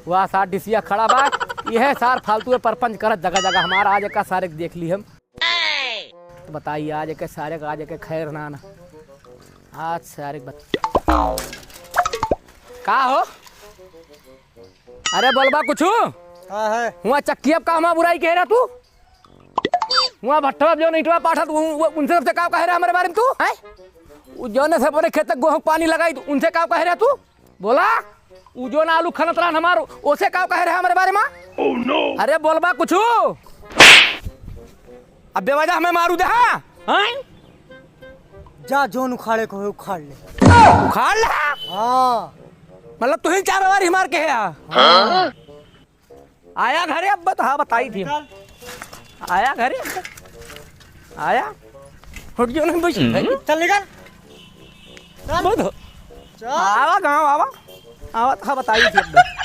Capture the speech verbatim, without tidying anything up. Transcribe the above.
वाह, सार डिसिया खड़ा बा। यह सार फालतू के परपंच करत जगह जगह हमारा। आज एका सारे के देख ली हम। बताई, आज एके सारे का, आज एके खैर ना ना। आज सारे के बत-, का हो? अरे बोलबा कुछु? का है? हुआ चक्की अब का हमार बुराई कह रहा तू? हुआ भट्ठवा जो ईंटवा पाठत, उ-, उ-, उनसे सबसे का कह रहा हमारे बारे में तू? हैं? उ जौने से अपने खेत तक गोहूँ पानी लगाई, तू उनसे का कह रहा तू? बोला, उ जौन आलू खनत रहन हमार, ओसे का कहे रहे हमरे बारे में? Oh no! अरे बोलबा कुछु। अब बेवजह हमें मारू दे, हाँ? हैं? जा, जौन उखाड़े को है, उखाड़ ले। उखाड़ ले? हाँ। मतलब तुही चार बार ही मार के है, हाँ? हाँ। आया घरे अब बत-, हाँ, बताई थी। निकल। आया घरे अब बत-, आया। हट जो नहीं बस। हम्म। चल निकल। चल। बहुत हो। चल। आवा गाँव आवा। आवा तो हाँ, बताई थी अब बत-,